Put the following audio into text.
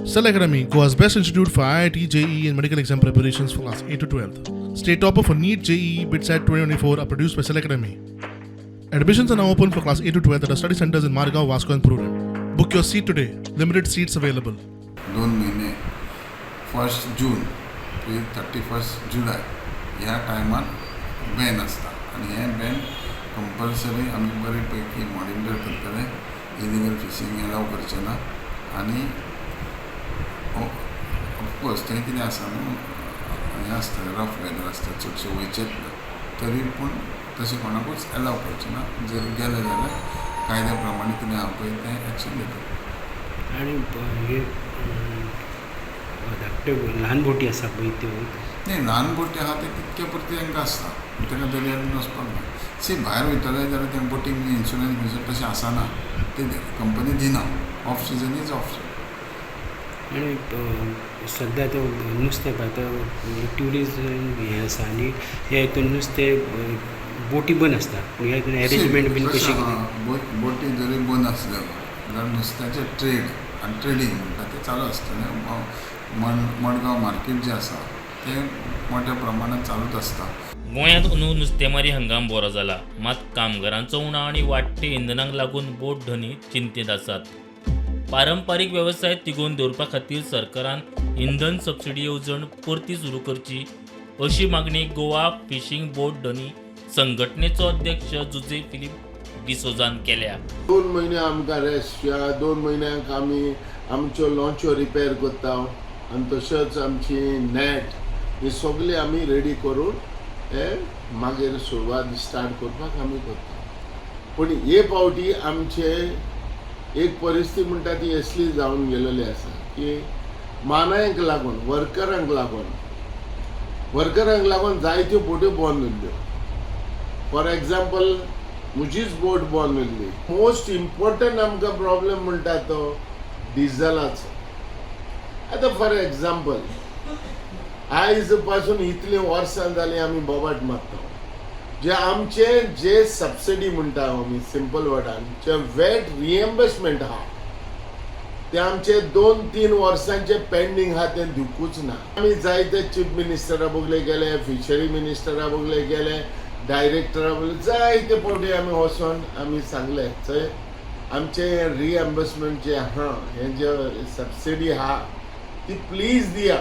Cell Academy, Goa's best institute for IIT, JEE, and medical exam preparations for class 8 to 12. State topper for NEET, JEE, BITSAT 2024 are produced by Cell Academy. Admissions are now open for class 8 to 12 at our study centers in Margao, Vasco, and Prudent. Book your seat today. Limited seats available. 2 म्हयने, 1 जून ते 31 जुलय ह्या टायमार Ben आसता आनी हें Ben compulsory आमी बरे पैकी मॉनिटर करतले. इलिगल फिशींग एलाव करचे ना. आनी ऑफकोर्स थंय कितें आसा न्हू, हें आसता, रफ वेदर आसता, चडशें वयचेच ना. तरी पूण तशें कोणाकूच एलाव करचें ना. जर गेले जाल्यार कायद्या प्रमाणे कितें आहा पळय तें एक्शन घेतले. आनी हे धाकट्यो ल्हान बोटी आसा पळय त्यो? न्ही, ल्हान बोटी आहा ते तितके पुरते तांकां आसता. ताका दर्यार वचपाक ना. सी, भायर वयतले जाल्यार त्या बोटीक इन्शुरन्स बिन्शुरन्स तशें आसना. ते कंपनी दिना. Off season is off season. आनी सद्या त्यो नुस्तें पळय, आतां ट्युरिस्ट हें आसा आनी हे हितून नुस्तें बोटी बंद आसता, पूण हे एरेंजमेंट बीन कशें कितें? बोटी जरी बंद आसल्यो जाल्यार नुस्त्याचें ट्रेड आनी ट्रेडींग म्हणटा तें चालू आसतलें. मडगांव मार्केट जें आसा तें मोठ्या प्रमाणात चालूच आसता. गोंयांत अंदू नुस्तेमारी हंगाम बरो जाला, मात कामगारांचो उणाव आनी वाडटे इंधनाक लागून बोट धनी चिंतेत आसात. पारंपारीक वेवसाय तिगोवन दवरपा खातीर सरकारान इंधन सबसिडी येवजण परती सुरू करची, अशी मागणी गोवा फिशींग बोट धनी संघटनेचो अध्यक्ष जुजे फिलीप डिसोजान केल्या. 2 म्हयने आमकां रेस्ट. ह्या 2 म्हयन्यांक आमी आमच्यो लॉन्च्यो रिपेर करता आनी तशेंच आमची नॅट ही सगळी आमी रेडी करून हे मागीर सुरवात स्टार्ट करपाक आमी करता. पूण हे फावटी आमचे एक परिस्थिती म्हणटा ती असली जावन गेलेली आसा की मानायांक लागून, वर्करांक लागून जायत्यो बोट्यो बंद उरल्यो. फॉर एग्जाम्पल, म्हजीच बोट बंद उरली. मोस्ट इम्पॉर्टंट आमकां प्रॉब्लेम म्हणटा तो डिझलाचो. आतां फॉर एग्जाम्पल, आयज पासून इतलीं वर्सां जालीं आमी बोबाट मारता. जे आमचे जे सबसिडी म्हणटा आमी सिंपल वर्डान, जे वॅट रिएम्बर्समेंट आहा, ते आमचे 2-3 वर्सांचे पेंडींग आहा, ते दिवकूच ना. आमी जायते चीफ मिनिस्टरा बगले गेले, फिशरी मिनिस्टरा बगले गेले, डायरेक्टरा बगले, जायते फावटी आमी वचोन आमी सांगले, चय, आमचे रिएम्बर्समेंट जे आहा, हे जे सबसिडी आहा, ती प्लीज दिया.